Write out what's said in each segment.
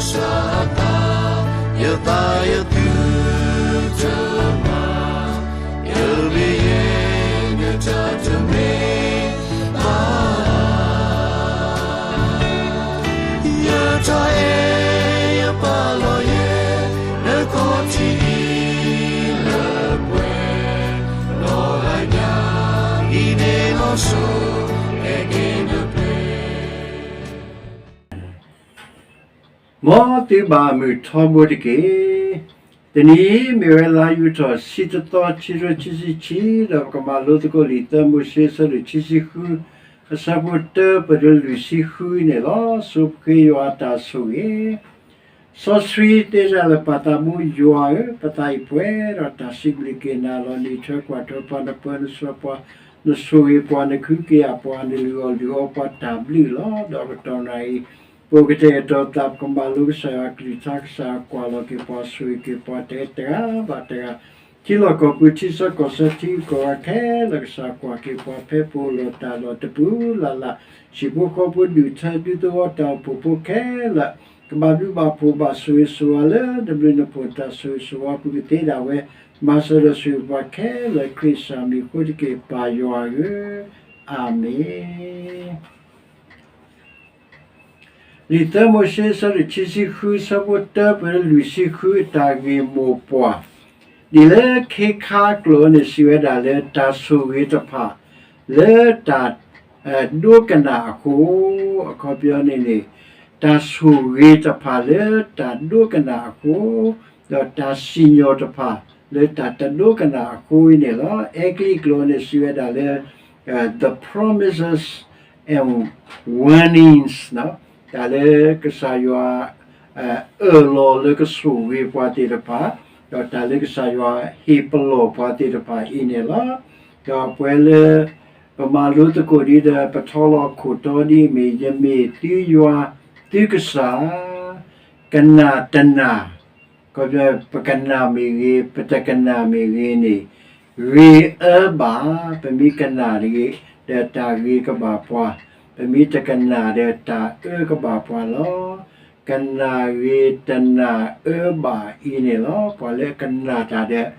စးသး, ယသးယသုတမၤ, ယမ့ၢ်ယဲ နတၢ်တမ့ၢ်ဘၣ်, ယတၢ်အဲၣ်ယပာ်လီၤယဲ နခီၣ်ထံးအံၤလၢပှဲၤ, နီၢ်ဂၤညါအံၤန့ၣ်လီၤစိၤ, အဲၣ်က့ၤနပျဲၢ် မ်သုဘၣ်မုာ်ထီဘိတက့ၢ်. တနံၤအံၤ မ့ၢ်ဝဲလါယူၤထီၣ် ဆံတသီ ခံကထိခံဆံခံ, ဒီးပကမၤလိသကိးလံာ်သၢမိၤၡ့ အဆၢဒိၣ်ခံဆံဃု, အဆၢဖိတၢပၢၢ်ဒီးလွံၢ်ဆံဃုန့ၣ်လီၤ. ဆိပဃ့ယွၤအတၢ်ဆိၣ်ဂ့ၤ စီဆှံတဲတၢ်လၢ ပၢ်သးဘိယွၤဧၢ, ပသးအံၤပှဲၤဒီး တၢ်စံးဘျုးက့ၤနၤလီၤ. နအံးထွဲကွၢ်ထွဲပှၤ, နပၢနဆှၢပှၤ, နဆိၣ်ဂ့ၤပှၤ, နကဟုကယာ်ပှၤ, နလုၢ်အီၣ်လုၢ်အီပှၤတၢ်ဘျုးလီၤ. ဒီးကတီၢ်နၣ်အံၤ ပအိၣ်ကတဲာ်ကတီၤသး ပကမၤလိကစၢ်ယွၤအကလုၢ်ကထါ, ကစၢ်ကွၢ်လီၤက့ၤပှၤ, ဆိၣ်ဂ့ၤက့ၤပှၤ တဂၤဘၣ်တဂၤ, ထံလီၢ်ကီၢ်ပူၤ, ထံဆၢကီၢ်ဆၢ, ထံဂုၤကီၢ်ဂၤခဲလၢာ်, ကစၢ်ကွၢ်က့ၤပှၤ ဖဲပအိၣ်လီၤတၢ်လီၢ်တပူၤလၢ်လၢ်, ဟံၣ်ဖိဃီဖိ, ဒူၣ်ထၢဒူသဝီ, တၢ်အိၣ်ဖှိၣ်ဖိခဲလၢာ်, ကဘၣ်ဘျုးဘၣ်ဖှိၣ်, ဘၣ်ဆိၣ်ဂ့ၤဆိၣ်ဝါလၢ နဘျုးနဖှိၣ်တၢ်ဆိၣ်ဂ့ၤဆိၣ်ဝါပူၤကသ့ဒၣ်ဝဲ, မၤစၢၤဒီးဆိၣ်ဂ့ၤပှၤခဲလၢာ် ခရံာ်ကစၢ်မံၤအဃိတက့ၢ်, ပၢ်ယွၤဧၢ, အၤမ့ၣ်. လံာ်သၢမိၤၡ့ အဆၢဒိၣ် ခံဆံဃု, အဆၢဖိတၢပၢၢ်လၢလွံၢ်ဆံဃု, အတၢ်ဂ့ၢ်မိၢ်ပှၢ်, ဒ်လၢခဲခါကျိာ်န့ၣ် စံးဝဲဒၣ်လၢ တၢ်ဆိၣ်ဂ့ၤတဖၣ် လၢတၢ် ဒိကနၣ်အဃိ, အခီပညီန့ၣ်န့ၣ်, တၢ်ဆိၣ်ဂ့ၤတဖၣ်လၢတၢ်ဒိကနၣ်အဃိ, ဒီးတၢ်စံၣ်ညီၣ်တဖၣ်လၢတၢ်တဒိကနၣ်အဃိအံၤန့ၣ်လီၤ. အဲကလံးကျိာ်န့ၣ် စံးဝဲဒၣ်လၢ the promises and warnings, တၢ်လၢကစၢ်ယွၤ အၢၣ်လီၤလၢကဆိၣ်ဂ့ၤပှၤသ့ၣ်တဖၣ်, ဒီးတၢ်လၢကစၢ်ယွၤဟ့ၣ်ပလီၢ်ပှၤသ့ၣ်တဖၣ်အံၤန့ၣ်လီၤ. ဒီးပဝဲလၢ ပမၤလိသကိးဒ်ဒီး ပထီလီၤခိၣ်တီဒ်အမ့ၢ် ယမ့ၢ်သုယွၤ သုကစၢ်, ကနၣ်တနၣ်, ခီပညီ ပကနၣ်မ့ၢ်ဂ့ၤ, ပတကနၣ်မ့ၢ်ဂ့ၤန့ၣ်, ဂ့ၤအၢဘၣ်, ပမ့ၢ်ကနၣ်တဂ့ၤ ဒီးတၢ်ဂ့ၤကဘၣ်ပှၤ, ပမ့ၢ်တကနၣ်ဒီးတၢ်အၢကဘၣ်ပှၤလီၤ. ကနၣ်ဂ့ၤတနၣ်အၢဘၣ်အံၤန့ၣ်လီၤ. ပှၤလၢအကနၣ်တၢ်ဒီး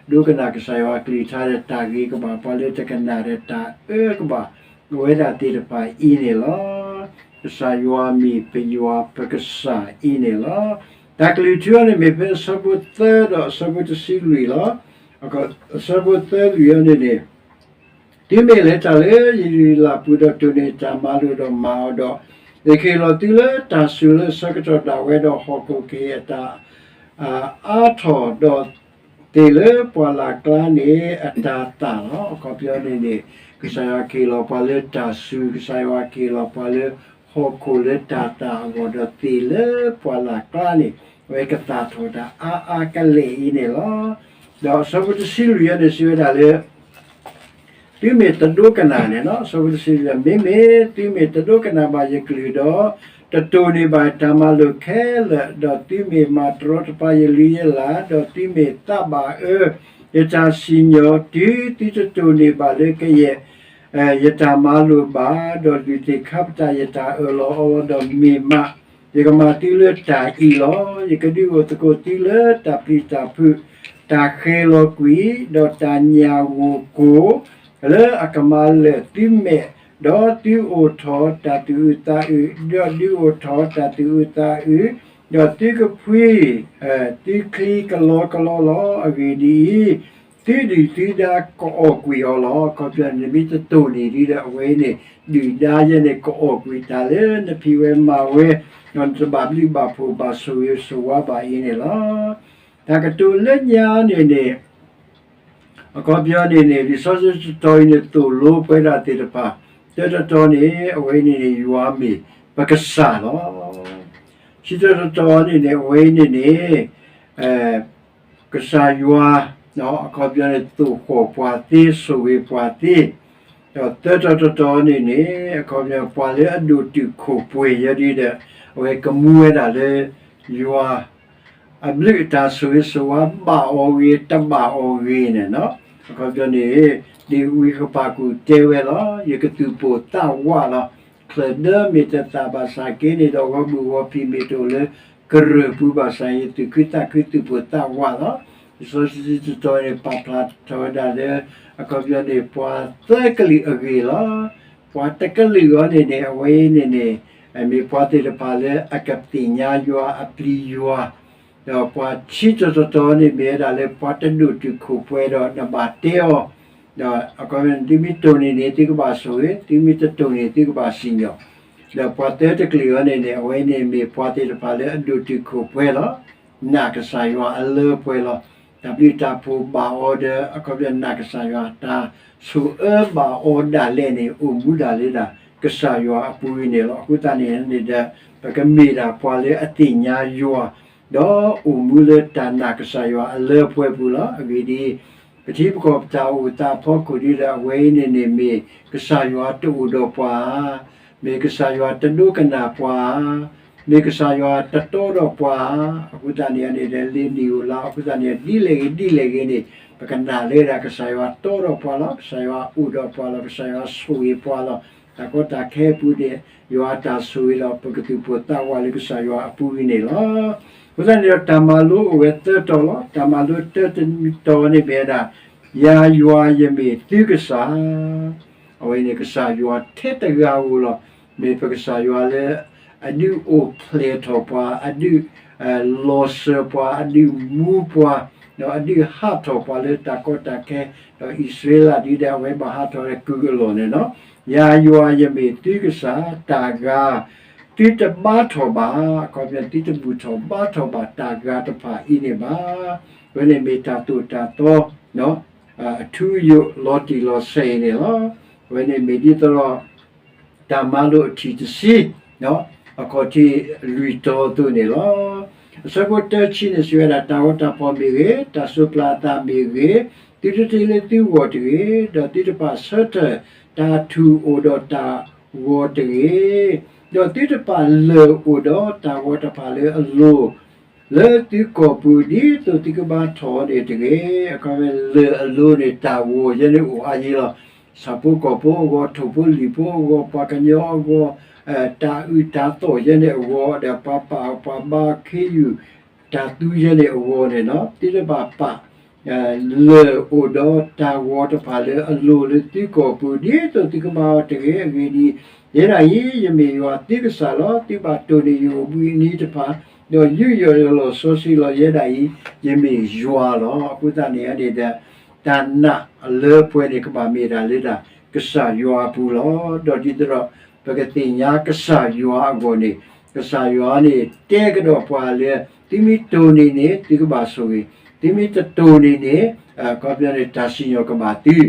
ဒိကနၣ်ကစၢ်ယွၤအကလုၢ်ကထါဒီး တၢ်ဂ့ၤကဘၣ်ပှၤ, လၢတကနၣ်ဒီးတၢ်အၢကဘၣ် အဝဲဒၣ်သ့ၣ်တဖၣ်အံၤန့ၣ်လီၤ. ကစၢ်ယွၤမ့ၢ်ပယွၤပကစၢ်အံၤန့ၣ်လီၤ. တၢ်ကလုၢ်ထူအံၤန့ၣ်မ့ၢ်ဖဲအဆၢဖိသၢဒီးအဆၢဖိတဆံလွံၢ်လီၤ. အဆၢဖိသၢလွံၢ်အံၤန့ၣ်န့ၣ်, သုမ့ၢ်လဲၤတၢ်လၢယလုၢ်ယလၢ်ပူၤဒီး တိၢ်န့ၢ်တၢ်မၤလိာ်ဒီးမၤအီၤဒီး, ယကဟ့ၣ်လီၤသုလၢတၢ်စူၤလၢဆၢကတီၢ်ဒၣ်ဝဲဒီး ဟီၣ်ခိၣ်ကဟ့ၣ်အတၢ် အါထီၣ်ဒီးသ့ၣ်လၢပှၢ်လၢ်ကျါန့ၣ် အတၤသၣ်လီၤ. အခီပညီန့ၣ်န့ၣ်, ကစၢ်ယွၤကဟ့ၣ်လီၤပှၤလၢတၢ်စူၤ, ကစၢ်ယွၤကဟ့ၣ်လီၤပှၤလၢဟီၣ်ခိၣ်လၢတၤသၣ်အဂီၢ်ဒီးသ့ၣ်လၢပှၢ်လၢ်ကျါန့ၣ်, အဝဲကသၣ်ထီၣ်တၢ်အါအါကလဲာ်အံၤန့ၣ်လီၤ. ဒီးအဆၢဖိတဆံလွံၢ်အံၤန့ၣ် စံးဝဲဒၣ်လၢ သုမ့ၢ်တဒိကနၣ်န့ၣ်လီၤ. အဆၢဖိတဆံလွံၢ်, မ့မ့ၢ်သုမ့ၢ်တဒိကနၣ်ဘၣ်ယကလုၢ်ဒီး, တတိၢ်န့ၢ်ဘၣ်တၢ်မၤလိာ်ခဲလၢာ်, ဒီးသုမ့ၢ်မၤတရီတပါယလုၢ်ယလၢ်, ဒီးသုမ့ၢ်သးဘၣ်အၢယတၢ်စံၣ်ညီၣ်, တုၤသုတတိၢ်န့ၢ်ဘၣ်လၢကယဲၢ် ယတၢ်မၤလိာ်ဘၣ်, ဒီးဒုးသ့ၣ်ခါပတာ်ယတၢ်အၢၣ်လီၤအီလီၤ, ဒီးမ့ၢ်မး ယကမၤသုလၢတၢ်အံၤလီၤ. ယကဒုးအိၣ်သကိးသုလၢတၢ်ပျံၤတၢ်ဖုး, တၢ်ဃဲၤလီၤကွံာ်, ဒီးတၢ်ညၣ်ဂိၢ်ကိၢ်, လၢအကမၤလၢာ်သုမဲာ်, ဒီးသုအိၣ်ထီၣ်တၢ်သူၣ်အုးသးအုး, ဒီးဒုးအိၣ်ထီၣ်တၢ်သူၣ်အုးသးအုး, ဒီးသုကဖှံ, သုချံကလီကလီလီၤ. အဂ့ၢ်ဒ်အံၤ, သုဒုၣ်သုဒါကအီၣ်ကွံာ်အီၤလီၤ. အခီပညီန့ၣ် မ့ၢ်တတိၢ်န့ၢ်ဒံးဒီး အဝဲအံၤန့ၣ် ဒုၣ်ဒါယဲန့ၣ် ကအီၣ်ကွံာ်တၢ်လၢနဖံးဝဲမၤဝဲ, ဒီးနတဘၣ်ဘျုးဘၣ်ဖှိၣ်ဘၣ်ဆိၣ်ဂ့ၤဆိၣ်ဝါဘၣ်အံၤန့ၣ်လီၤ. တၢ်ကတိၤလၢညါန့ၣ်န့ၣ် အခီပညီန့ၣ်န့ၣ် လံာ်စီဆှံတတီၤအံၤန့ၣ် သိၣ်လိပဝဲဒၣ်သ့ၣ်တဖၣ်, တၢတတီၤန့ၣ် အဝဲအံၤန့ၣ်န့ၣ် ယွၤမ့ၢ်ပကစၢ်လီၤ. ခံတတီၤန့ၣ်န့ၣ် အဝဲအံၤန့ၣ်န့ၣ် ကစၢ်ယွၤ အခီပညီန့ၣ် သိၣ်ဃီၣ်ပှၤသ့, ဆိၣ်ဂ့ၤပှၤသ့, ဒီးသၢတတီၤန့ၣ်န့ၣ် အခီပညီ ပှၤလၢအဒိၣ်တုာ်ခိၣ်ပှဲၤယဲဒ်ဒီး အဝဲကမူဝဲဒၣ်လၢ ယွၤ အဘျုးအတၢ်ဆိၣ်ဂ့ၤဆိၣ်ဝါဘၣ်အီၤဂ့ၤ တဘၣ်အီၤဂ့ၤန့ၣ်လီၤ. အခီပညီန့ၣ် ဒ်ဝံဃပၤကူၣ်တဲဝဲလီၤ, ယကသူၣ်ပိၢ်သးဝးလီၤ. ချၢၣ်ဒၢမ့ၢ်တသၣ်ဘၣ်ဆၣ်က့န့ၣ်ဒီး ဂီၤမုၢ်ဂီၤဖံးမ့ၢ်တအိၣ်လၢ ကရၢၢ်ပူၤဘၣ်ဆၣ် ယသူၣ်ခုသးခုသူၣ်ပိၢ်သးဝးလီၤ. လံာ်စီဆှံတတီၤန့ၣ် ပာ်ဖျါထီၣ်ဝဲဒၣ်လၢ အခီပညီန့ၣ် ပှၤသၢကလုာ်အဂ့ၢ်လီၤ. ပှၤတကလုာ်အံၤန့ၣ်န့ၣ် အဝဲအံၤန့ၣ်န့ၣ် မ့ၢ်ပှၤသ့ၣ်တဖၣ်လၢအကသ့ၣ်ညါယွၤအပျံၤယွၤ ဒီးပှၤဆံးတတီၤတီၤန့ၣ် မ့ၢ်ဝဲဒၣ်လၢပှၤတဒိၣ်တုာ်ခိၣ်ပှဲၤဒီးနဘၣ်တဲအီၤ, ဒီးအခီပညီ သုမ့ၢ်တိၢ်န့ၢ်န့ၣ် သုကဘၣ်ဆိၣ်ဂ့ၤ, သုမ့ၢ်တတိၢ်န့ၢ် သုကဘၣ်စံၣ်ညီၣ်, ဒီးပှၤသၢတကလုာ်အံၤန့ၣ်န့ၣ် အဝဲန့ၣ်မ့ၢ်ပှၤသ့ၣ်တဖၣ်လၢအဒိၣ်တုာ်ခိၣ်ပှဲၤလီၤ. နာ်ကစၢ်ယွၤအလၢပှဲၤလီၤ. တၢ်ဘျုးတၢ်ဖှိၣ်ဘၣ်အီၤဒီး အခီပညီ နာ်ကစၢ်ယွၤတၢ်ဆိၣ်အၢဘၣ်အီၤဒၣ်လဲာ်န့ၣ် အိၣ်မူဒၣ်လဲာ်ဒၣ် ကစၢ်ယွၤအပူၤအံၤန့ၣ်လီၤ. အဃိသတးန့ၣ်န့ၣ်ဒီး ပကမ့ၢ်ဒၣ်ပှၤလၢအသ့ၣ်ညါယွၤ ဒီးအိၣ်မူလၢတၢ်နာ်ကစၢ်ယွၤအလၢပှဲၤပူၤလီၤ. အဂ့ၢ်ဒ်အံၤ, ပထံပကီၢ်ပတၢ်အိၣ်သးအဖီခိၣ်ဒ်ဒီး အဝဲအံၤန့ၣ်န့ၣ် မ့ၢ်ကစၢ်ယွၤတအိၣ်ဒီးပှၤဧါ, မ့ၢ်ကစၢ်ယွၤတဒိကနၣ်ပှၤဧါ, မ့ၢ်ကစၢ်ယွၤတတီဒီးပှၤဧါ. အဃိသတးန့ၣ်န့ၣ်ဒီး လၢနံၣ်အိၣ်လါအဃိသတးန့ၣ် ဒ်လဲၣ်ဂ့ၤဒ်လဲၣ်ဂ့ၤန့ၣ် ပကနာ်လၢဒၣ်ကစၢ်ယွၤတီဒီးပှၤလီၤ. ကစၢ်ယွၤအိၣ်ဒီးပှၤလီၤ. ကစၢ်ယွၤဆိၣ်ဂ့ၤပှၤလီၤ. တၢ်ကီတၢ်ခဲအပူၤန့ၣ် ယွၤအတၢ်ဆိၣ်ဂ့ၤဒီး ပကသူၣ်ပိၢ်သးဝးလၢကစၢ်ယွၤအပူၤအံၤန့ၣ်လီၤ. အဃိသတးန့ၣ်ဒီး တၢ်မၤလိအိၣ်ဝဲသၢတီၤလီၤ. တၢ်မၤလိတၢတတီၤန့ၣ်မ့ၢ်ဝဲဒၣ် ယၤယွၤယမ့ၢ်သုကစၢ် အဝဲန့ၣ်ကစၢ်ယွၤထဲတဂၤဧိၤလီၤ. မ့ၢ်ပကစၢ်ယွၤလၢ အဒုးအိၣ်ဖျဲၣ်ထီၣ်ပှၤ, အဒုး လီၤစၢၤပှၤ, အဒုးမူပှၤ, ဒီးအဒုးဟးထီၣ်ပှၤလၢတၢ်ကီတၢ်ခဲ, ဒီးအံၣ်စရ့လးဒ်ဒီး အဝဲဘၣ်ဟးထီၣ်လၢကုၢ်အလီၢ်န့ၣ်လီၤ. ယၤယွၤယမ့ၢ်သုကစၢ်, တၢ်ဂၤ သုတဘါထီၣ်ဘၣ်, အခီပညီ သုတဘူၣ်ထီၣ်ဘါထီၣ်ဘၣ်တၢ်ဂၤတဖၣ်အံၤန့ၣ်ဘၣ်. အဝဲန့ၣ်မ့ၢ်တၢ်သိၣ်တၢ်သီ အထူအယိာ်လီၤတံၢ်လီၤဆဲးအံၤန့ၣ်လီၤ. အဝဲန့ၣ်မ့ၢ်ဒ်သိးဒီး တၢ်မၤလိအထံၣ်တဆံ အခီၣ်ထံးလွံၢ်တီၤအသိးန့ၣ်လီၤ. အဆၢဖိတဆံန့ၣ် စံးဝဲဒၣ် တၢ်ဂီၤတၢ်ဖီၣ်မ့ၢ်ဂ့ၤ, တၢ်စိးပျၢ်အသးမ့ၢ်ဂ့ၤ, သုတတ့လၢသုဂီၢ်တဂ့ၤ, ဒီးသုတပာ်ဆၢထၢၣ်တၢ်ထူၣ်အိၣ်ဒီးတၢ်ဂီၤတဂ့ၤ, ဒီးသုတပာ်လၢၢ်အိၣ်ဒီးတၢ်ဂီၤတဖၣ်လၢအလိၤ လၢသုကီၢ်ပူၤ ဒ်သိးသုကဘါထီၣ်န့ၣ်တဂ့ၤ. အခီပညီ လၢၢ်အလိၤန့ၣ် တၢ်ဂီၤယဲန့ၣ်အိၣ်အါယံၤလီၤ. ဆၣ်ဖိကီၢ်ဖိအဂီၢ်, ထိၣ်ဖိလံၣ်ဖိအဂီၢ်, ပှၤကညီအဂီၢ်, တၢ်အုၣ်တၢ်သီၣ်ယဲန့ၣ်အဂီၢ်, ဒီးပှၤပာ်အီၤပှၤဘါခ့ယုၢ် တၢ်သူယဲန့ၣ်အဂီၢ်န့ၣ်လီၤ. သုတဘၣ်ပာ် လၢၢ်အိၣ်ဒီးတၢ်ဂီၤတဖၣ်လၢအလိၤလၢသုကီၢ်ပူၤ ဒ်သိးသုကဘါအီၤတဂ့ၤ. အဂ့ၢ်ဒ်အံၤ, ယဲဒၣ်အံၤ ယမ့ၢ်ယွၤသုကစၢ်လီၤ. သုဘၣ်တိၢ်န့ၢ်ယအိၣ်ဘှံးအနံၤတဖၣ်, ဒီးယူးယီၣ်ယလီၢ်စီဆှံလီၤ. ယဲဒၣ်အံၤ ယမ့ၢ်ယွၤလီၤ. အဃိသတးန့ၣ်န့ၣ်ဒီး တၢ်နာ်အလၢပှဲၤန့ၣ် ကဘၣ်မ့ၢ်ဒၣ်လၢဒၣ် ကစၢ်ယွၤအပူၤလီၤ. ဒီးဒ်သိးဒီး ပကသ့ၣ်ညါကစၢ်ယွၤအဂီၢ်န့ၣ် ကစၢ်ယွၤန့ၣ် တဲကဒီးပှၤလၢ သုမ့ၢ်တိၢ်န့ၢ်န့ၣ် သုကဘၣ်ဆိၣ်ဂ့ၤ, သုမ့ၢ်တတိၢ်န့ၢ်န့ၣ် အခီပညီန့ၣ် တၢ်စံၣ်ညီၣ်ကဘၣ်သု, ဒီး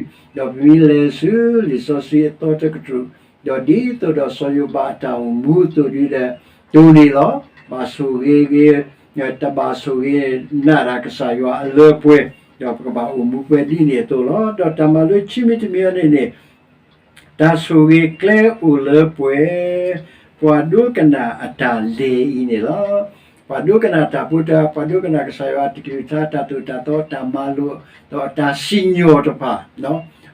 ပမ့ၢ်လဲၤဆူလံာ်စီဆှံအသီတကတြူၢ်, ဒီးဒ်သိးဒီးစီၤယိၤဘးအတၢ်အိၣ်မူအသိးဒ်ဒီး တိၢ်န့ၢ်လီၤ. ဘၣ်ဆိၣ်ဂ့ၤဂ့ၤ, တဘၣ်ဆိၣ်ဂ့ၤ နာ်ဒၣ်ကစၢ်ယွၤအလၢပှဲၤ, ဒီးပကဘၣ်အိၣ်မူပှဲၤဒ်န့ၣ်အသိးလီၤ. ဒီးတၢ်မၤလိခံမံၤတမံၤအံၤန့ၣ်န့ၣ် တၢ်ဆိၣ်ဂ့ၤကျဲအိၣ်လၢပှဲၤ, ပှၤဒိကနၣ်အတၢ်လဲၤအံၤန့ၣ်လီၤ. ပှၤဒိကနၣ်တၢ်ဖိတၢ်, ပှၤဒိကနၣ်ကစၢ်ယွၤအတကလုၢ်ကထါ တၢ်သိၣ်တၢ်သီ တၢ်မၤလိာ် ဒီးအတၢ်စံၣ်ညီၣ်တဖၣ်,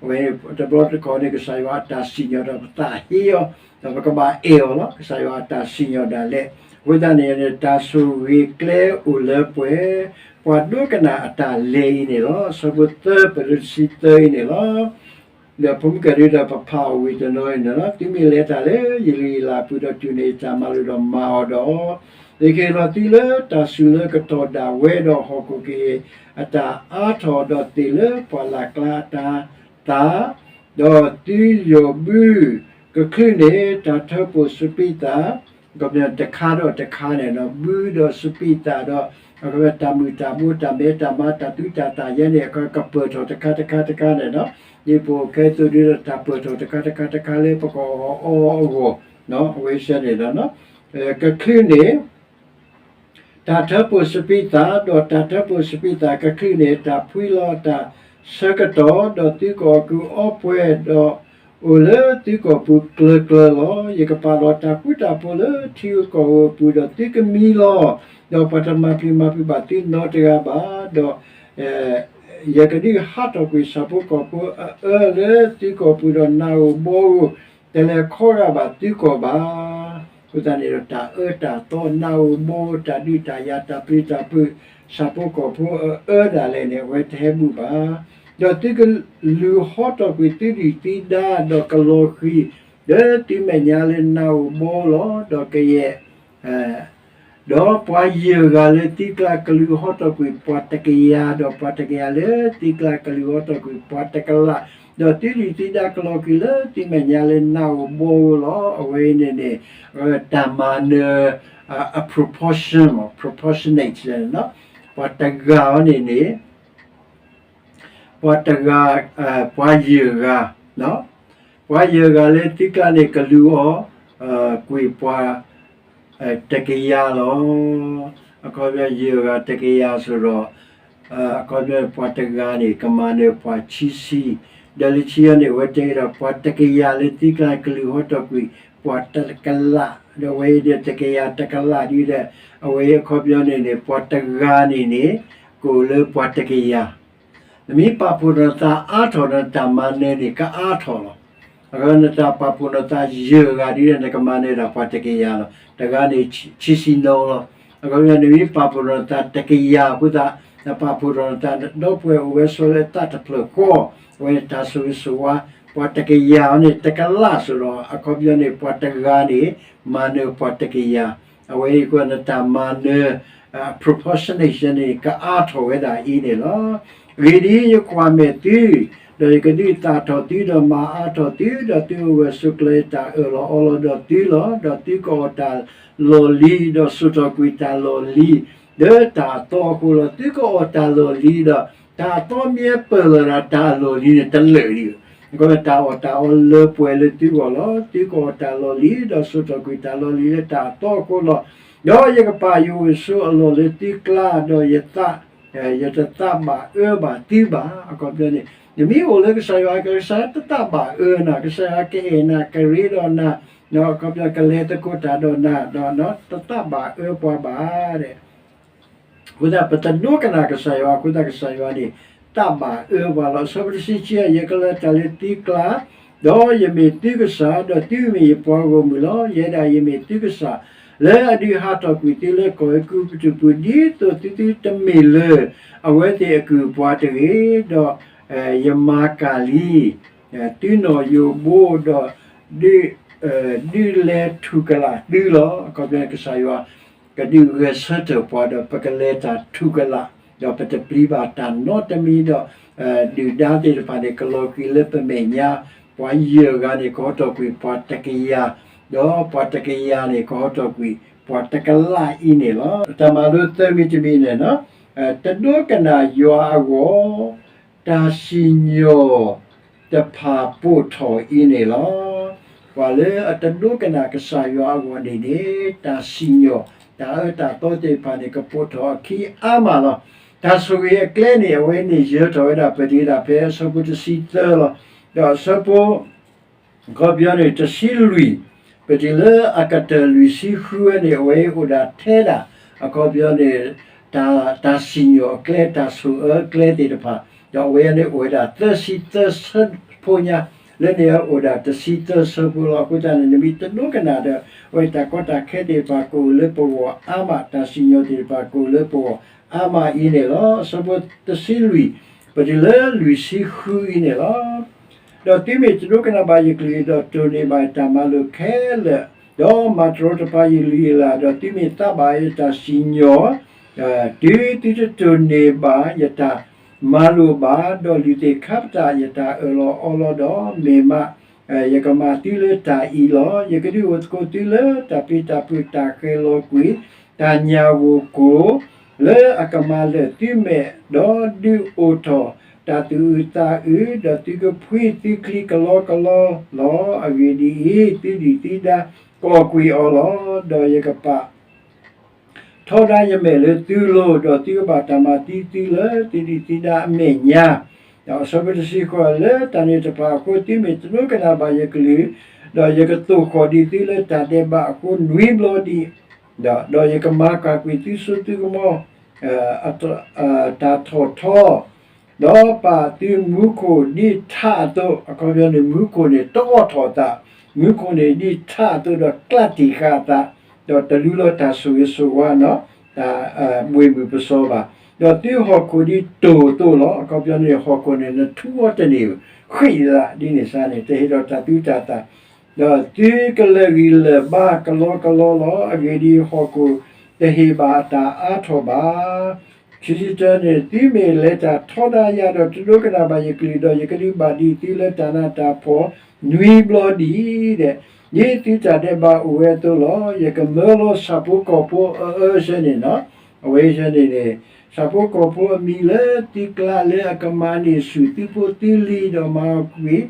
အဝဲတဘျီတခီၣ်န့ၣ် ကစၢ်ယွၤအတၢ်စံၣ်ညီၣ်ဒီးပသးဟ့အီၤ, ဒီးပကဘၣ်အဲၣ်အီၤလီၤ. ကစၢ်ယွၤအတၢ်စံၣ်ညီၣ်ဒၣ်လဲာ်. အဃိသတးန့ၣ်န့ၣ် တၢ်ဆိၣ်ဂ့ၤကျဲအိၣ်လၢပှဲၤ, ပှၤဒိကနၣ်အတၢ်လဲၤအံၤန့ၣ်လီၤ. အဆၢဖိသၢ ပတုၤတဆံသၢအံၤန့ၣ်လီၤ. ဒီးဖိမုၣ်ကဲဒုဒီး ပဖးအီၤဝံၤတနီၤအံၤန့ၣ်လီၤ. သုမ့ၢ်လဲၤတၢ်လၢယလံာ်ယလးအပူၤဒီး တူၢ်န့ၢ်ယတၢ်မၤလိာ်ဒီးမၤအီၤဒီး, ယကဟ့ၣ်လီၤသုလၢတၢ်စူၤလၢကတီၢ်ဒၣ်ဝဲဒီး ဟီၣ်ခိၣ်ကဟ့ၣ်အတၢ်အါထီၣ်ဒီးသ့ၣ်လၢပှၢ်လၢ်ကျါအတၤသၣ်, ဒီးသုယီၢ်ဘု ကချုးန့ၢ် တၢ်ထၢဖှိၣ်စပံးသၣ် တခါဒီးတခါန့ၣ်ဒီး ဘုဒီးစပံးသၣ်ဒီး အဝဲတၢ်မုၢ်တၢ်ဘိ တၢ်မဲတၢ်မါ တၢ်သူတၢ်သၣ်ယဲန့ၣ် ကပၢၢ်ထီၣ်တခါတခါတခါန့ၣ်ဒီး ဒ်ပအိၣ်ခဲအံၤအသိးဒီး တၢ်ပၢၢ်ထီၣ်တခါတခါတခါလၢပကအီၣ်အီအဂီၢ်, အဝဲစဲန့ၣ်ဒီး ကချုးန့ၢ် တၢ်ထၢဖှိၣ်စပံးသၣ်, ဒီးတၢ်ထၢဖှိၣ်စပံးသၣ်ကချုးန့ၢ် တၢ်ဖှံလီၤအတၢ်ဆၢကတီၢ်, ဒီးသုကအီၣ်ကုၢ်အီပှဲၤ, ဒီးအိၣ်လၢသုကီၢ်ပူၤကျၢၤကျၢၤလီၤ. ယကပာ်လီၤတၢ်ဃူတၢ်ဖိးလၢထံဂုၤကီၢ်ဂၤအပူၤ, ဒီးသုကမံလီၤ, ဒီးပှၤတမၤပျံၤမၤဖုးဘၣ်သုနီတဂၤဘၣ်, ဒီး ယကဒုးဟးထီၣ်ကွံာ်ဆၣ်ဖိကီၢ်ဖိအအၢလၢသုကီၢ်ပူၤ, ဒီးနးဧိၤဘီဧိၤ တလဲၤခီဂာ်ဘၣ်သုကီၢ်ဘၣ်. အဃိသတးန့ၣ်ဒီး တၢ်အၢတၢ်သီ နးဧိၤဘီဧိၤ တၢ်ဒုးတၢ်ယၤ တၢ်ပျံၤတၢ်ဖုး ဆၣ်ဖိကီၢ်ဖိအအၢဒၣ်လဲာ်န့ၣ် အဝဲတဟဲဘူၣ်ဘၣ်. ဒီးသုကလူၤဟီထီၣ်ကွံာ်သုဒုၣ်သုဒါ ဒီးကလီၤဃံၤ ဒီးသုမဲာ်ညါလၢနးဧိၤဘီဧိၤလီၤ. ဒီးကယဲၢ် ဒီးပှၤယဲၢ်ဂၤလၢသုကျါကလူၤဟီထီၣ်ကွံာ်ပှၤတကယၤ, ဒီးပှၤတကယၤလၢသုကျါကလူၤဟီထီၣ်ကွံာ်ပှၤတကလး, ဒီးသုဒုၣ်သုဒါကလီၤဃံၤလၢသုမဲာ်ညါလၢနးဧိၤဘီဧိၤလီၤ. အဝဲအံၤန့ၣ်န့ၣ် တၢ်မၤနၢၤ အ proportion မ့ၢ် proportionate ပှၤတဂၤအီၤန့ၣ်န့ၣ် ပှၤတဂၤ ပှၤယဲၢ်ဂၤ, ပှၤယဲၢ်ဂၤလၢသုကျါန့ၣ် ကလူၤအီၤ ကွံာ်ပှၤ တကယၤလီၤ. အခီပညီယဲၢ်ဂၤတကယၤအသိးဒီး အခီပညီပှၤတဂၤန့ၣ် ကမၤနၢၤပှၤခံဆံ, ဒီးလၢခံအံၤန့ၣ် အဝဲတဲဒီး ပှၤတကယၤလၢသုကျါကလူၤဟီထီၣ်ကွံာ် ပှၤတကလး, ဒီးအဝဲအံၤဒီးတကယၤတကလးဒ်ဒီး အဝဲအခီပညီန့ၣ်န့ၣ် ပှၤတဂၤန့ၣ်န့ၣ် ကအိၣ်လၢပှၤတကယၤ နမ့ၢ်ပာ်ဖှိၣ်ထီၣ်နသးအါထီၣ်ဒီး နတၢ်မၤနၢၤန့ၣ် ကအါထီၣ်လီၤ. အဃိနတၢ်ပာ်ဖှိၣ်ထီၣ်နသးယဲၢ်ဂၤဒ်ဒီး နကမၤနၢၤဒၣ်ပှၤတကယၤလီၤ. တဂၤန့ၣ် ဆံဆံနီၤလီၤ. အဃိ နမ့ၢ်ပာ်ဖှိၣ်ထီၣ်နသးတကယၤအဃိသတး နပာ်ဖှိၣ်ထီၣ်နသး ဒီပုၢ်ဝဲၢ်အိၣ်ဝဲဆိးလၢသးတဖျၢၣ်ဃီ အဝဲန့ၣ်တၢ်ဆိၣ်ဂ့ၤဆိၣ်ဝါ ပှၤတကယၤအီၤန့ၣ် တကလးအသိးဒီး အခီပညီန့ၣ် ပှၤတဂၤန့ၣ် မၤနၢၤပှၤတကယၤ, အဝဲအံၤအဃိ နတၢ်မၤနၢၤ proportionation န့ၣ် ကအါထီၣ်ဝဲဒၣ်အံၤန့ၣ်လီၤ. အဂ့ၢ်ဒ်အံၤ, ယကွၢ်မဲာ်သု, ဒီးယကဒုးသၣ်ထီၣ်သု, ဒီးမၤအါထီၣ်သု, ဒီးသုအိၣ်ဂၢၢ်ဆိးကျၢၤတၢ်အၢၣ်လီၤအီလီၤဒီးသုလီၤ. ဒီးသုကအီၣ်တၢ်လီၢ်လံၤ, ဒီးစိာ်ထီၣ်ကွံာ်တၢ်လီၢ်လံၤ, လၢတၢ်အသီအဃိလီၤ. သုကအီၣ်တၢ်လီၢ်လံၤဒီး တၢ်အသီမ့ၢ်ပၢၢ်လီၤဒီး တၢ်အလီၢ်လံၤန့ၣ် တလၢာ်လံ. အဃိ တၢ်အီၣ်တၢ်အီလၢပှဲၤလၢသုဂီၢ်လီၤ. သုကအီၣ်တၢ်လီၢ်လံၤ, ဒီးစိာ်ထီၣ်ကွံာ်တၢ်လီၢ်လံၤလၢတၢ်အသီအဃိလီၤ. ဒီးယကပာ်ယအိၣ်ဆိးအလီၢ်လၢသုကျါ, ဒီးယသး ယတသးဘၣ်အၢဘၣ်သုဘၣ်. အခီပညီန့ၣ် နမ့ၢ်အိၣ်လၢကစၢ်ယွၤ, ကစၢ်ယွၤတသးဘၣ်အၢနၤ, ကစၢ်ယွၤကအဲၣ်နၤ, ကရ့ဒီးနၤ, အခီပညီကလဲၤသကိးတၢ်ဒီးနၤ, ဒီးတသးဘၣ်အၢပှၤဘၣ်. အဃိသတး ပတဒိကနၣ်ကစၢ်ယွၤအဃိသတး ကစၢ်ယွၤန့ၣ် သးဘၣ်အၢပှၤလီၤ. အဆၢဖိတဆံခံ, ယကလဲၤတၢ်လၢသုကျါ, ဒီးယမ့ၢ်သုကစၢ်, ဒီးသုမ့ၢ်ယပှၤဂီၢ်မုၢ်လီၤ. ယဲဒၣ်ယမ့ၢ်သုကစၢ်, လၢအဒုးဟးထီၣ်ကွံာ်သုလၢကီၢ်အဲၤကူပတူးပူၤ, ဒ်သိးသုသုတမ့ၢ်လၢ အဝဲသ့ၣ်အကုၢ်အပှၤတဂ့ၤ, ဒီး ယမၤကၢ်လံ သုနီၣ်ယိၤဘိ, ဒီး ဒုးလဲၤထူၣ်ကလာ်သုလီၤ. အခီပညီ ကစၢ်ယွၤ ကဒုးဂဲၤဆၢထၢၣ်ပှၤဒီး ပကလဲၤတၢ်ထူၣ်ကလာ်, ဒီးပတပျံၤဘၣ်တၢ်နီတမံၤဒီး ဒုၣ်ဒါသ့ၣ်တဖၣ်န့ၣ် ကလီၤဃံၤလၢပမဲာ်ညါ, ပှၤယဲၢ်ဂၤန့ၣ် ကဟီထီၣ်ကွံာ်ပှၤတကယၤ, ဒီးပှၤတကယၤန့ၣ် ကဟီထီၣ်ကွံာ်ပှၤတကလးအံၤန့ၣ်လီၤ. တၢ်မၤလိသၢမံၤတမံၤန့ၣ်, တဒိကနၣ်ယွၤအဂီၢ် တၢ်စံၣ်ညီၣ်တဖၣ်ပိာ်ထီၣ်အံၤန့ၣ်လီၤ. ပှၤလၢအတဒိကနၣ်ကစၢ်ယွၤအဂီၢ်န့ၣ်န့ၣ် တၢ်စံၣ်ညီၣ် တၢ်အၢတၢ်သီသ့ၣ်တဖၣ်န့ၣ် ကပိာ်ထီၣ်အခံအါမးလီၤ. တၢ်ဆိၣ်ဂ့ၤအကျဲန့ၣ် အဝဲန့ၣ်ယၢၤထီၣ်ဝဲဒၣ် ပတုၤဒၣ်ဖဲအဆၢဖိတဆံသၢလီၤ. ဒီးအဆၢဖိ အခီပညီန့ၣ် တဆံလွံၢ်, ပတုၤလၢအကတၢၢ်လွံၢ်ဆံဃုဝဲန့ၣ် အဝဲအိၣ်ဒၣ်ထဲဒၣ် အခီပညီန့ၣ် တၢ်စံၣ်ညီၣ်အကျဲ တၢ်ဆိၣ်အၢအကျဲသ့ၣ်တဖၣ်, ဒီးအဝဲန့ၣ်အိၣ်ဝဲဒၣ်သၢဆံသၢဆၢဖိညါ, လၢန့ၣ်အိၣ်ဒၣ်တဆံသၢဆၢဖိလီၤ. အဃိသတးန့ၣ် နမ့ၢ်တဒိကနၣ်ဒီး အဝဲတၢ်ကီတၢ်ခဲသ့ၣ်တဖၣ်ကအိၣ်လၢပဂီၢ်အါမး, တၢ်စံၣ်ညီၣ်သ့ၣ်တဖၣ်ကအိၣ်လၢပဂီၢ်အါမးအံၤန့ၣ်လီၤ. အဆၢဖိတဆံလွံၢ် ပတုၤလၢလွံၢ်ဆံဃုအံၤန့ၣ်လီၤ. ဒီးသုမ့ၢ်တဒိကနၣ်ဘၣ်ယကလုၢ်, ဒီးတိၢ်န့ၢ်ဘၣ်ယတၢ်မၤလိာ်ခဲလၢာ်, ဒီးမၤတရီတပါယလုၢ်ယလၢ်, ဒီးသုမ့ၢ်သးဘၣ်ယတၢ်စံၣ်ညီၣ်, တုၤသုတတိၢ်န့ၢ်ဘၣ်ယတၢ်မၤလိာ်ဘၣ်, ဒီးလုၢ်သ့ၣ်ခါပတာ်ယတၢ်အၢၣ်လီၤအီလီၤဒီး, မ့ၢ်မး ယကမၤသုလၢတၢ်အံၤလီၤ. ယကဒုးအိၣ်သကိးသုလၢတၢ်ပျံၤတၢ်ဖုး တၢ်ဃဲၤလီၤကွံာ် တၢ်ညၣ်ဂိၢ်ကိၢ် လၢအကမၤလၢာ်သုမဲာ်, ဒီးဒုးအိၣ်ထီၣ်တၢ်သူၣ်အုးသးအုး, ဒီးသုကဖှံသုချံကလီကလီလီၤ. အဂ့ၢ်ဒ်အံၤ, သုဒုၣ်သုဒါကအီၣ်ကွံာ်အီၤလီၤ. ဒီးယကပာ် ထီဒါယမဲာ်လၢသုလိၤ, ဒီးသုကဘၣ်တၢ်မၤသံသုလၢသုဒုၣ်သုဒါအမဲာ်ညါ. ဒီးအဆၢဖိတဆံဃိး, လၢတၢ်န့ၣ်တဖၣ်အဃိ သုမ့ၢ်တဒိကနၣ်ဘၣ်ယကလုၢ်, ဒီးယကသိၣ်ဃီၣ်ဒံးသုလၢတၢ်ဒဲးဘးအဃိနွံဘျီဒံး, ဒီးယကမၤကၢ်ကွံာ်သုစိသုကမီၤ တၢ်ထီၣ်ထီ, ဒီးပာ်သုမူခိၣ်ဒ်ထးအသိး, အခီပညီန့ၣ် မူခိၣ်န့ၣ် တအီၣ်ထီၣ်အသး မူခိၣ်န့ၣ်ဒ်ထးအသိးဒီးကျးတံာ်ဃာ်အသး, ဒီးတလူလီၤတၢ်ဆိၣ်ဂ့ၤဆိၣ်ဝါနီၤ, တၢ်ဘှ့ၣ်မုၢ်ပစီၤဘၣ်. ဒီးသုဟီၣ်ခိၣ်ဒ်တိၢ်အသိးလီၤ. အခီပညီန့ၣ် ဟီၣ်ခိၣ်န့ၣ် နထူအီၤတန့ၢ်, ဃံးဒၣ်ဒ်န့ၣ်စ့ၢ်န့ၣ် တဟ့ၣ်ဒီးတၢ်သူတၢ်သၣ်, ဒီးသုကလၢာ်ဂံၢ်လၢာ်ဘါကလီကလီလီၤ. အဂ့ၢ်ဒ်အံၤဟီၣ်ခိၣ်တဟ့ၣ်ဘၣ်အတၢ်အါထီၣ်ဘၣ်. ခံဆံတၢန့ၣ် သုမ့ၢ်လဲၤတၢ်ထီဒါယၤဒီးတဒိကနၣ်ဘၣ်ယကလုၢ်ဒီး ယကဒုးဘၣ်ဒံးသုလၢတၢ်နးတၢ်ဖှီၣ်နွံဘျီဒံးဒီး, ဒ်သုတၢ်ဒဲးဘးအိၣ်ဝဲအသိးလီၤ. ယကမၢလီၤဆၣ်ဖိကီၢ်ဖိအအၢဆၢန့ၣ်နီၤ, အဝဲဆၢန့ၣ်န့ၣ် ဆၣ်ဖိကီၢ်ဖိအမံၤလၢသုကျးလၢအကမၤန့ၢ်ဆူၣ်သုဖိသုလံၤဒီးမၤအီၤကွံာ်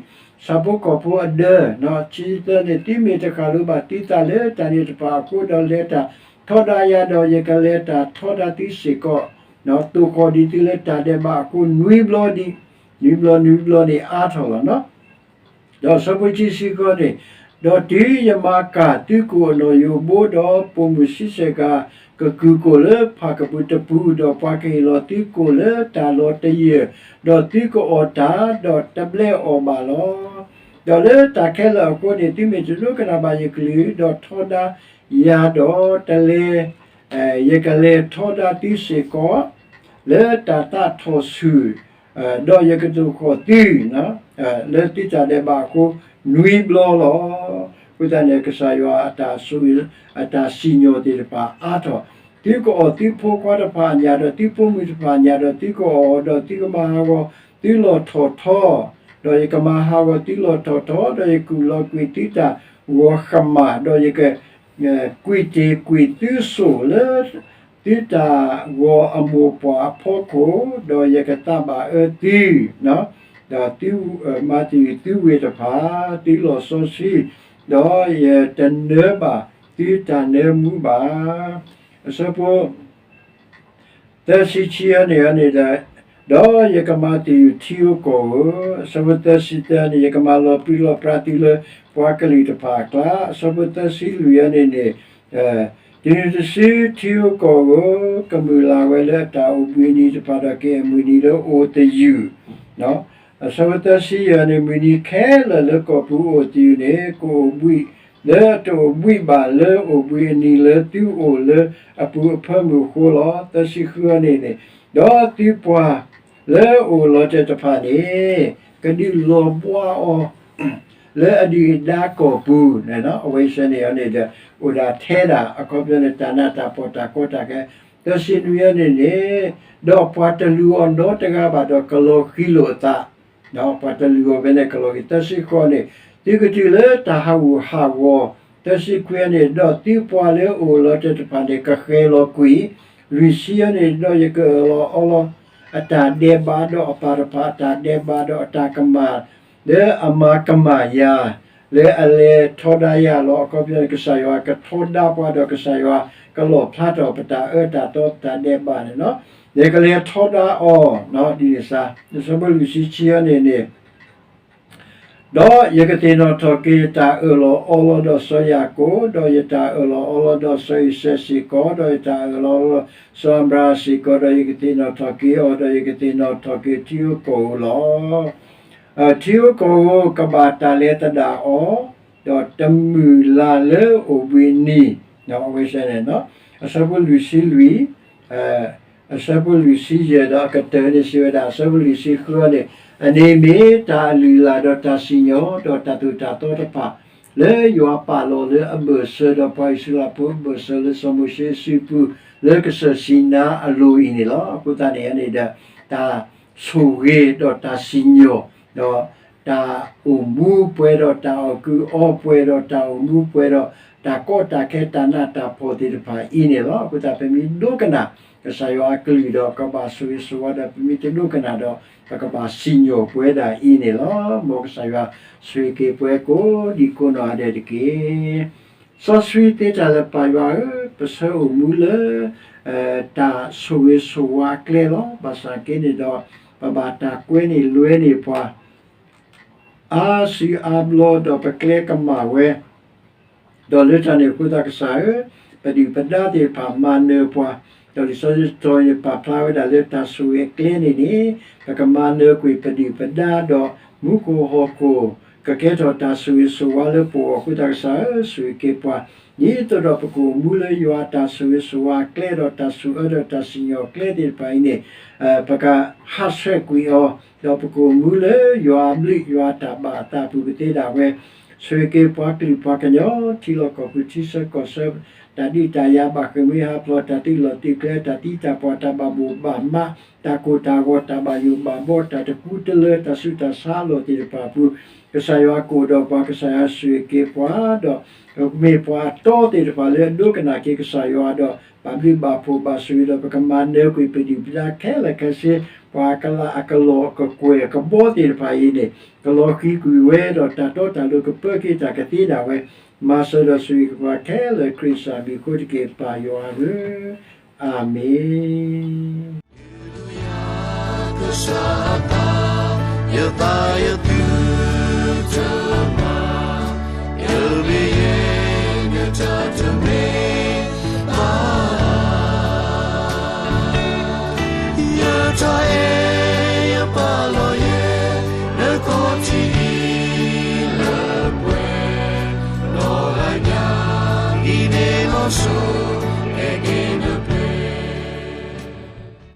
ဆၣ်ဖိကီၢ်ဖိအဒၢ, ခံဆံသၢန့ၣ် သုမ့ၢ်တဃၣ်လိဘၣ်သုသးလၢတၢ်န့ၣ်တဖၣ်အဃိဒီး လဲၤတၢ်ထီဒါယၤဒီး ယကလဲၤတၢ်ထီဒါသုစ့ၢ်ကီး, သိၣ်ဃီၣ်ဒံးသုလၢတၢ်ဒဲးဘးအဃိနွံဘျီဒံး, နွံဘျီနွံဘျီန့ၣ်အါထီၣ်လီၤနီၤ. ဒီးဆၢဖိခံဆံဃိးန့ၣ်, ဒီးတုၤယမၤကၢ်သုကိၣ်အနီၣ်ယိးဘိဒီး ပိာ်မုၣ်ဆံဆဲၣ်ကၤကကုၢ်ကိၣ်လၢဖၣ်ကပူၤတပူၤ, ဒီးပှၤကဟ့ၣ်လီၤသုကိၣ်လၢတၢ်လီၤတယၢၢ်, ဒီးသုကအီၣ်တၢ်, ဒီးတဘျဲးအီၣ်ဘၣ်လီၤ. ဒီးလၢတၢ်ခဲလၢာ်အဃိန့ၣ် သုမ့ၢ်တဒိကနၣ်ဘၣ်ယကလုၢ်, ဒီးထီဒါယၤဒီးတလဲၤ ယကလဲၤထီဒါသုစ့ၢ်ကီး လၢတၢ်သးထီၣ်ဆူၣ်, ဒီးယကသိၣ်ဃီၣ်သု လၢသုတၢ်ဒဲးဘးအဃိ နွံဘျီလီၤ. အဃိသတးန့ၣ် ကစၢ်ယွၤအတၢ်ဆိၣ်ဂ့ၤ အတၢ်စံၣ်ညီၣ်သ့ၣ်တဖၣ်အါထီၣ်, သုကအီၣ်သုဖိခွါတဖၣ်အညၣ်ဒီး သုဖိမုၣ်တဖၣ်အညၣ်ဒီး သုကအီၣ်အီၤဒီး သုကမၤဟးဂီၤသုလီၢ်ထီၣ်ထီ, ဒီးယကမၤဟးဂီၤသုလီၢ်ထီၣ်ထီ, ဒီးယကူၣ်လီၤကွံာ်သုတၢ်ဂီၤဃမၣ်, ဒီးယက ကွံာ်တ့ၢ်ကွံာ်သုစိၣ်လၢ သုတၢ်ဂီၤအမိၢ်ပှၢ်အဖီခိၣ်, ဒီးယကသးဘၣ်အၢသု, ဒီးသုမၤတ့ၢ်သုဝ့ၢ်တဖၣ်, သုလီၢ်စီဆှံ, ဒီးယတနၢဘၣ်သုတၢ်နၢမူဘၣ်. အဆၢဖိ သၢဆံခံန့ၣ်န့ၣ်ဒီး, ဒီးယကမၤတ့ၢ်ထံဧိၤကီၢ်ဧိၤ, အဆၢဖိသၢဆံသၢန့ၣ် ယကမၤလီၤပြံလီၤပြါသုလၢပှၤကလုာ်တဖၣ်အကျါ, အဆၢဖိသၢဆံလွံၢ်န့ၣ်န့ၣ်, တုၤနုၤတစု ထံဧိၤကီၢ်ဧိၤ ကမုာ်လၤဝဲလၢအတၢ်အိၣ်ဘှံးအနံၤတဖၣ်ဒီး ကအဲၣ်မုၢ်နံၤလၢအိၣ်သယုၢ် အဆၢဖိသၢဆံယဲၢ်န့ၣ် မုၢ်နံၤခဲလၢာ်လၢကီၢ်ပူၤအိၣ်သယုၢ်န့ၣ် ကအိၣ်ဘှံး လၢတအိၣ်ဘှံးဘၣ်လၢအိၣ်ဘှံးအနံၤလၢသုအိၣ်လၢအပူၤအဖၢမုၢ်အဃိလီၤ. သၢဆံဃုန့ၣ်န့ၣ်, ဒီးသုပှၤလၢအိၣ်လီၤတဲာ်တဖၣ်န့ၣ် ကဒုးလီၤဘှါအီၤ လၢအဒုၣ်အဒါကီၢ်ပူၤန့ၣ်, အဝဲဆၢန့ၣ်န့ၣ်ဒီး အိၣ်ဒၣ်ထဲဒၣ် အခီပညီန့ၣ် တၢ်နးတၢ်ဖှီၣ်တၢ်ကီတၢ်ခဲ, သၢဆံနွံန့ၣ်န့ၣ်, ဒီးပှၤတလုၢ်အီၤနီတဂၤဘၣ်ဒီးကလီၤဃံၤလိာ်အသး ဒီးပှၤတလုၢ်အီၤဖဲန့ၣ်ကလီၤဃံၤ, သၢဆံဃိးန့ၣ်, သုကတုၤလၢတၢ်ဟးဂူာ်ဟးဂီၤ, သၢဆံခွံန့ၣ်, ဒီးသုပှၤလၢအအိၣ်လီၤတဲာ်တဖၣ်န့ၣ် ကဃဲၤလီၤကွံာ်, လွံၢ်ဆံန့ၣ်, ဒီးယကအၢၣ်လီၤအီလီၤ အတၢ်ဒဲးဘးဒီးအပၢ်တဖၣ်အတၢ်ဒဲးဘးဒီးအတၢ်ကမၣ် လၢအမၤကမၣ်ယၤ လၢအလဲၤထီဒါယၤလီၤ. အခီပညီန့ၣ် ကစၢ်ယွၤကထီဒါပှၤဒီး ကစၢ်ယွၤကလီၣ်ဖျါထီၣ်ပတၢ်အၢတၢ်သီပတၢ်ဒဲးဘးန့ၣ်လီၤ. ယကလဲၤထီဒါအီၤ, ဒ်န့ၣ်စ့ၢ်, အဆၢဖိလွံၢ်ဆံခံန့ၣ်န့ၣ်, ဒီးယကသ့ၣ်နီၣ်ထီၣ်က့ၤယတၢ်အၢၣ်လီၤအီလီၤဒီးစီၤယၤကိာ်, ဒီးယတၢ်အၢၣ်လီၤအီလီၤဒီးစီၤအံၤစဲးစ့ၢ်ကီး, ဒီးယတၢ်အၢၣ်လီၤအီလီၤစီၤအၤဘြၤဟၣ်စ့ၢ်ကီး, ဒီးယကသ့ၣ်နီၣ်ထီၣ်က့ၤအီၤ, ဒီးယကသ့ၣ်နီၣ်ထီၣ်က့ၤထံဧိၤကီၢ်ဧိၤလီၤ. ထံဧိၤကီၢ်ဧိၤ ကဘၣ်တၢ်လဲၤသဒၣ်အီၤ, ဒီးတမုာ်လၤလၢအိၣ်ဘှံးအနံၤ, အဝဲန့ၣ်, အဆၢဖိလွံၢ်ဆံလွံၢ်, အဆၢဖိလွံၢ်ဆံယဲၢ်ဒီးအကတၢၢ်န့ၣ် စံးဝဲဒၣ် အဆၢဖိလွံၢ်ဆံဃုန့ၣ်, အန့ၣ်မ့ၢ်တၢ်အလုၢ်အလၢ်ဒီးတၢ်စံၣ်ညီၣ် ဒီးတၢ်သိၣ်တၢ်သီတဖၣ် လၢယွၤပာ်လီၤလၢအဘၢၣ်စၢၤဒီးပှၤအံၣ်စရ့လးဖိအဘၢၣ်စၢၤလၢစီၤမိၤၡ့အစုပူၤ လၢကစၢၢ်စံၤနါအလိၤအံၤန့ၣ်လီၤ. အဃိသတးန့ၣ်န့ၣ်ဒီး တၢ်ဆိၣ်ဂ့ၤဒီးတၢ်စံၣ်ညီၣ် ဒီးတၢ်အိၣ်မူပှဲၤဒီးတၢ်အီၣ်ကုၢ်အီပှဲၤဒီးတၢ်အိၣ်မူပှဲၤဒီးတၢ်ကီတၢ်ခဲတၢ်နးတၢ်ဖှီၣ်သ့ၣ်တဖၣ်အံၤန့ၣ်လီၤ. အဃိသတး ပမ့ၢ်ဒိကနၣ် ကစၢ်ယွၤအကလုၢ်ဒီးကဘၣ်ဆိၣ်ဂ့ၤဆိၣ်ဝါဒီး ပမ့ၢ်တဒိကနၣ်ဒီး ပကဘၣ်စံၣ်ညီၣ်ပဝဲဒၣ်အံၤန့ၣ်လီၤ. မ်ကစၢ်ယွၤဆိၣ်ဂ့ၤက့ၤပဝဲကိးဒံကိးနီၢ်ဂၤဒဲးတက့ၢ်. စီဆှံသ့တၢ်လၢပၢ်ယွၤဧၢ, ပဆၢအိၣ်မူလၢ တၢ်ဆိၣ်ဂ့ၤဆိၣ်ဝါအကျဲလီၤ. ဘၣ်ဆၣ်က့န့ၣ်ဒီး ပဘၣ်တၢ်ကွဲန့ၢ်လွဲန့ၢ်ပှၤ အါစုအါဘျီဒီးပကျဲကမၣ်ဝဲ, ဒီးလၢတၢ်န့ၣ်အဃိသတးကစၢ်ဧၢ, ပဒုၣ်ပဒါသ့ၣ်တဖၣ်မၤနၢၤပှၤ, ဒီးလံာ်စီဆှံတတီၤန့ၣ် ပာ်ဖျါဝဲဒၣ်လၢတၢ်ဆိၣ်ဂ့ၤအကျဲန့ၣ်န့ၣ် ပကမၤနၢၤကွံာ်ပဒုၣ်ပဒါဒီးမူခိၣ်ဟီၣ်ခိၣ် ကကဲထီၣ်တၢ်ဆိၣ်ဂ့ၤဆိၣ်ဝါလၢပဂီၢ်အဃိသတး ကစၢ်ဧၢ ဆိၣ်ဂ့ၤက့ၤပှၤ, ဒ်သိးဒီးပကအိၣ်မူလၢယွၤအတၢ်ဆိၣ်ဂ့ၤဆိၣ်ဝါအကျဲ ဒီးတၢ်ဆိၣ်အၢဒီးတၢ်စံၣ်ညီၣ်အကျဲသ့ၣ်တဖၣ်အံၤန့ၣ် ပကဟးဆှဲးကွံာ်အီၤ, ဒီးပကအိၣ်မူလၢယွၤအဘျုးယွၤအတၢ်ဘၣ်အသးအပူၤကသ့ဒၣ်ဝဲ, ဆိၣ်ဂ့ၤက့ၤပှၤကလုာ်ပှၤကညီ ထံလီၢ်ကီၢ်ပူၤ ထံဆၢကီၢ်ဆၢ တၢ်ဒုးတၢ်ယၤဘၣ်ဃ့ၢ်မှံဟးဖျိး တၢ်သုးလီၢ်သုးကျဲ တၢ်သံတၢ်ပှၢ် တၢ်ဘၣ်ဘိၣ်ဘၣ်မး တၢ်ကိၢ်တၢ်ဂီၤ တၢ်ဘၣ်ယိၣ်ဘၣ်ဘီ တၢ်တပူၤတလၢ တၢ်ဆူးတၢ်ဆါအလီၢ်သ့ၣ်တဖၣ်အပူၤ, ကစၢ်ယွၤကအိၣ်ဒီးပှၤ ကစၢ်ယွၤဆိၣ်ဂ့ၤက့ၤပှၤဒီး မ့ၢ်ပှၤအတီသ့ၣ်တဖၣ်လၢအဒိကနၣ်က့ၤကစၢ်ယွၤဒီး ဘၣ်ဘျုးဘၣ်ဖှိၣ်ဘၣ်ဆိၣ်ဂ့ၤဒီး ပကမၤနၢၤကွံာ်ပဒုၣ်ပဒါခဲလၢာ်ခဲဆ့ ပှၤကလးအကလီၢ်အကကွဲၢ်အကဘီသ့ၣ်တဖၣ်အံၤန့ၣ် ကလီၤဃံၤကွံာ်ဝဲဒီး တၢ်တီတၢ်လိၤကပၢက့ၤတၢ်ကသ့ဒၣ်ဝဲ, မၤစၢၤဒီးဆိၣ်ဂ့ၤက့ၤပှၤခဲလၢာ် ခရံာ်ကစၢ်မံၤအဃိတက့ၢ် ပၢ်ယွၤဧၢ, အၤမ့ၣ်. ကစၢ်အသး ယသးယသုတမၤ, ယမ့ၢ်ယဲ နတၢ်တမ့ၢ်ဘၣ်. ယတၢ်အဲၣ်ယပာ်လီၤယဲ နခီၣ်ထံးအံၤလၢပှဲၤ, လီၤဂာ်ညါ အံၤန့ၣ်လီၤစိၤ ကဲက့ၤ